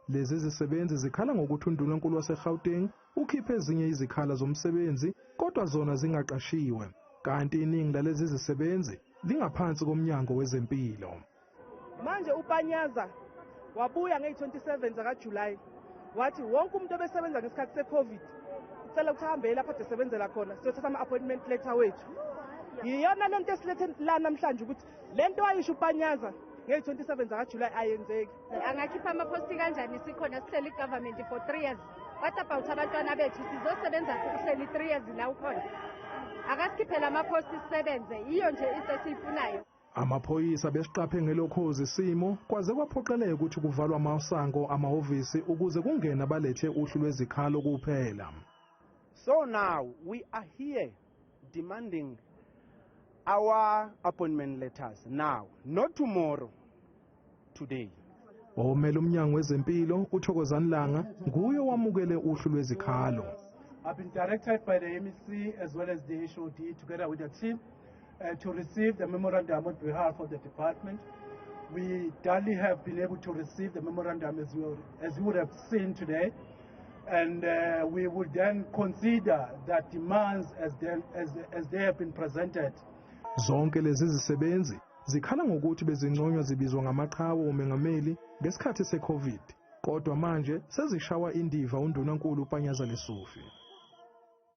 Lezi zisebenzi zikhala ngokuthi undunankulu waseGauteng ukhiphe ezinye izikhala zomsebenzi kodwa zona zingaqashiwe. Kanti iningi lalezi zisebenzi lingaphansi komnyango wezempilo. Manje uPanyaza wabuya ngeyi-27 zakaJulayi, wathi wonke umuntu obesebenza ngesikhathi se-COVID ucela ukuthi ahambe lapho ade sebenzela khona, siyothatha ama-appointment letter wethu. Yiyona lento esilethe la namhlanje, ukuthi le nto ayisho uPanyaza ngeyi-27 zakaJulayi ayenzeki. Angakhipha amaposti kanjani sikhona sihleli i-government for 3 years? What about abantwana bethu? Sizosebenza uhleli 3 years la ukhona? Akasikhiphele amaposti sisebenze, yiyo nje into esiyifunayo. Amaphoyisa besiqaphe ngelokhozi isimo kwaze kwaphoqeleka ukuthi kuvalwe amasango amahhovisi ukuze kungene abalethe uhlu lwezikhalo kuphela. So now we are here demanding our appointment letters now, not tomorrow, today. Omele umnyango wezempilo uThokozani Langa nguye owamukele uhlu lwezikhalo. I've been directed by the MEC as well as the HOD together with the team to receive the memorandum on behalf of the department. We duly have been able to receive the memorandum as you would have seen today. And we will then consider the demands as they have been presented. Zonke lezi zisebenzi zikhala ngokuthi bezinconywa zibizwa ngamaqhawe umengameli ngesikhathi seCovid. Kodwa manje sezishawa indiva undunankulu uPanyaza Lesufi.